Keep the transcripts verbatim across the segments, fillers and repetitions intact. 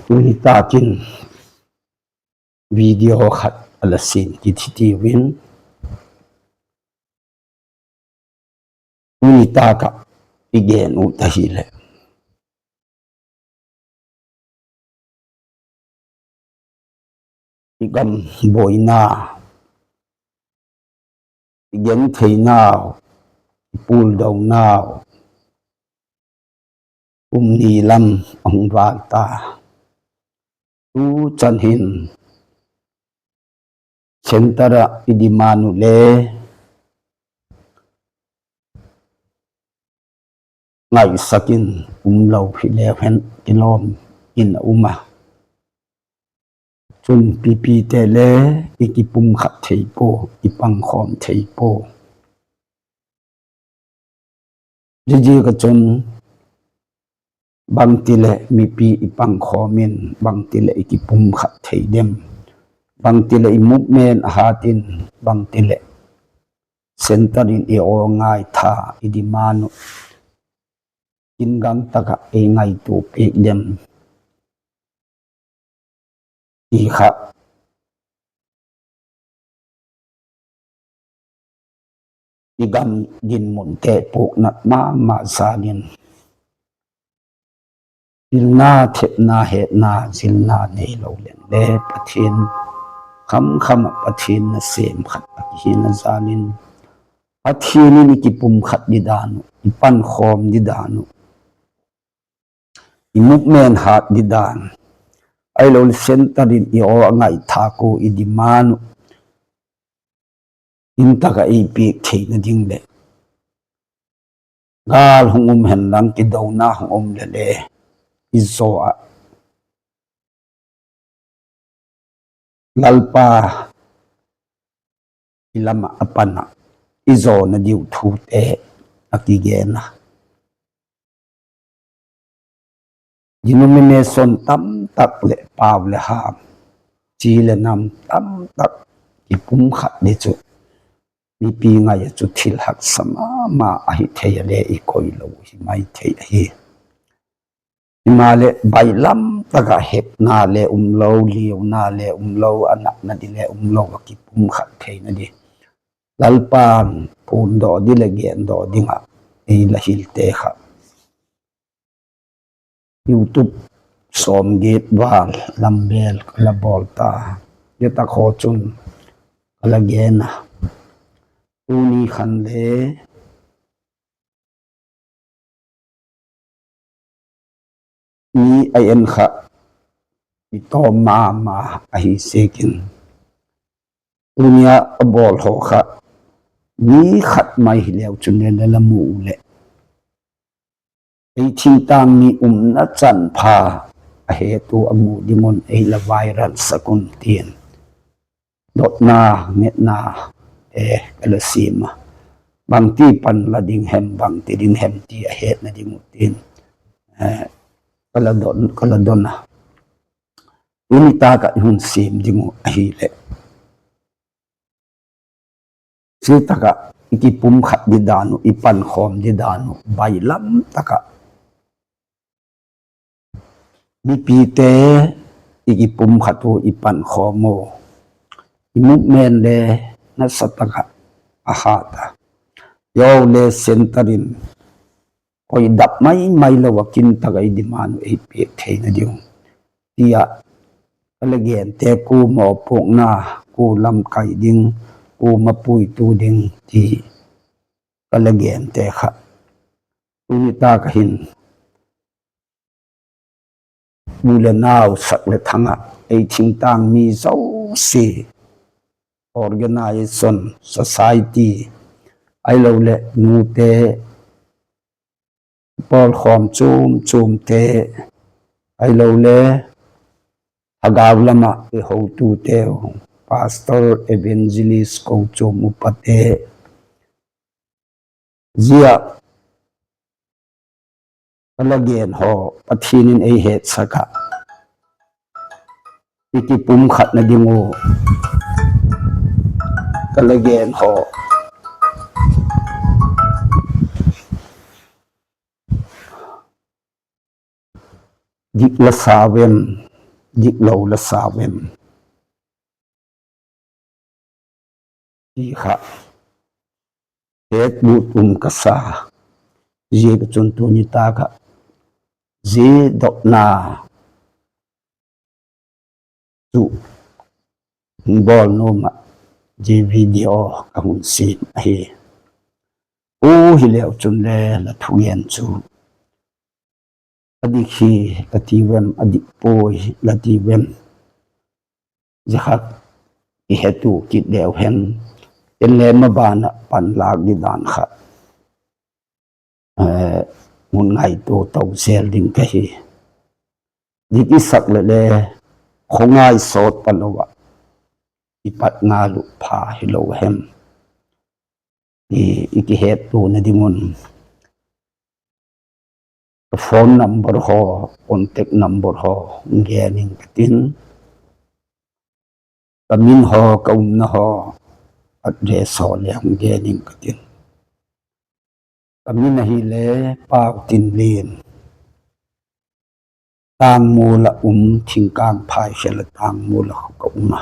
Tuni tâk in video khat a la sim kit hitiu in, tuni tâk ah i gen ut ahileh, i gam buaina, i gentheinau, i puldonau kum ni lam a hung vâl ta. Tu chan hin centre ah i demand uh le ngaisak in um lo hileu hen kilawm in a um a. Chun pipite le i kipumkhat thei pua, i pangkhawm thei pua. Ziaziak ah chun bangti leh mipi i pangkhawm in, bangti leh i kipumkhat thei dem, bangti leh i movement a hat in, bangti leh centre in i aw ngaitha, i demand uh kin gang tak ah ei ngaitua piak dem ti kha i gam dinmunte puaknat ma ma jal in, pilna, thepna, hetna, zilna neilo leng le Pathian, khamkham ah Pathian nasêm khat a kihina jal in, Pathian in i kipumkhat didan uh, i pankhawm didan uh, i movement hat didan, ahiloleh centre in i aw a ngaithâk uh, i demand uh in tak ah ei piak theina ding leh, gâl hung um henlang kidona hung um leh le, i zaw ah Lalpa i lam ah a pan ah i zawna diu thute a kigen a. Denomination tamtak leh pau leh ham, chi leh nam tamtak kipumkhat di chu mipi ngai ah chu thil haksa ma ma ahi thei a le i koi lo hi mai thei ahi. Himaleh bailam tak ah hepna le um lo, liauna le um lo, a natna di le um lo ah kipumkhat theina di Lalpa'n puandawh di leh gendawh ding ah ei la hilte kha YouTube sawmgiat val lam vel ka la bawl ta. Zia tak haw chun ka la gen a. Tuni khan le mi a en kha i tawm ma ma ahi ziakin, tuni a a bawl haw kha mi khat mai hileu chun le la la mu u leh, ei thingtâng mi umna chan pha a het u a mu ding un ei la viral sak un tin dotna, ngetna e ka la siam a. Bangti pan la ding hem, bangti ding hem ti a hetna ding uh tin ka la don a. Tuni tak ah i hun siam ding uh ahileh, zia tak ah i kipumkhat didan uh, i pankhawm didan uh bailam tak ah mipite i kipumkhat u, i pankhawm u, i movement le nasa tak ah a hat a. Zia le centre in koi dap mai mai lo ah kin tak ah i demand uh ei piak theina ding ti ah ka la gente, kuama puakna, kua lamkai ding, kuama puitu ding ti ka la gente kha tuni tak ah hin u leh nau, sak leh thang ah ei thingtâng mi zosia, organisation, society, ahiloleh nute, pawlkhawm chuam chuamte, ahilole thagau lam ah i hotuteu, pastor, evangelist, kochuam upate, zia ka la gen haw Pathian in ei hetsak ah, i kipumkhatna ding uh ka la gen haw dik la sau em? diklo la sau em? Ti kha hetmut um ka sa. Ziak ah chun tuni tâk ah zia dotna chu hung bawl nuam ah, zia video ka hun siam ahi. U hileu chun le la thugen chu a dik hi ka ti vem, a dik puai la ti vem? Zia kha i hetu kit leu hen, ken le maban ah panlâk di dan kha hun ngaitua to zel ding ka hi. Dik i sak leh le khawngai sawt talo ah i pat ngal uh pha hilo hem? I kihettuana ding un ka phone number haw, contact number haw hung gen ing ka tin, ka min haw, ka umna haw, address haw le hung gen ing ka tin. Ka min ahile Pautinlin, Tângmual ah um, Thingkângphai khel ah Tângmual ah ka um a.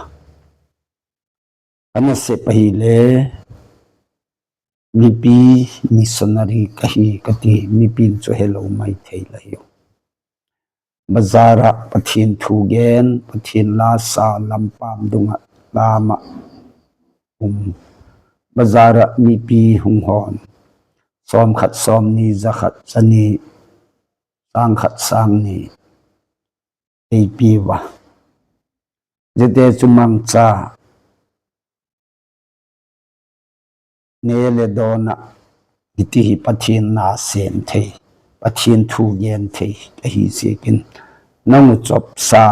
Ka nasep ahile mipi missionary ka hi ka ti, mipi'n chu helo mai thei la hiu. Bazar ah Pathian thu gen, Pathian la sa, lampam dung ah, lam ah um. Bazar ah mipi hung hawn, sawmkhat, sawmni, za khat, za ni, sâng khat, sâng ni ei piu a. Ziate chu mangcha, ne le dawn ah, hiti hi Pathian na sêm thei, Pathian thu gen thei ahi ziakin, nang u chawpsa,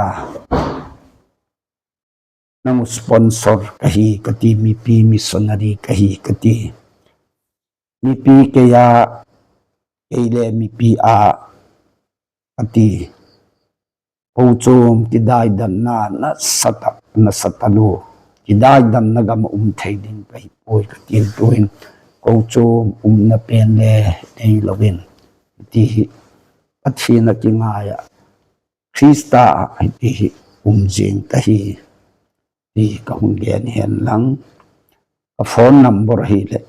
nang u sponsor ka hi ka ti, mipi missionary ka hi ka ti. Mipi kei a, kei le mipi a, a ti. Kochuam kidaidanna nasa tak, nasa talua, kidaidanna gam ah um thei ding ka hi puai ka ti'n, tu'hin kochuam umna pen le neilo in, hiti hi Pathian ah kingai ah, Khrista ah hiti hi um zing ka hi, ti ka hun gen hen lang. Ka phone number ahileh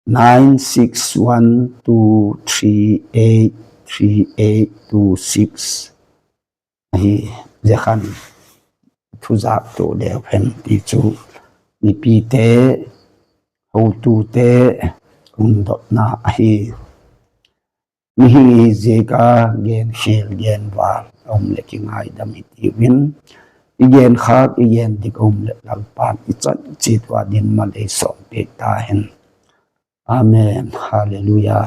nine six one two three eight three eight two six ahi. Zia khan thuzâk tu deu hen ti chu mipite, hotute hun dotna ahi. Mihing i hi ziak a genkhel genval a um leh kingaidam hi tiu in, i genkhâk i gen dik a um leh Lalpa'n i chan chiat ua ding mal ei sawmpiak ta hen. Amen. Halleluia.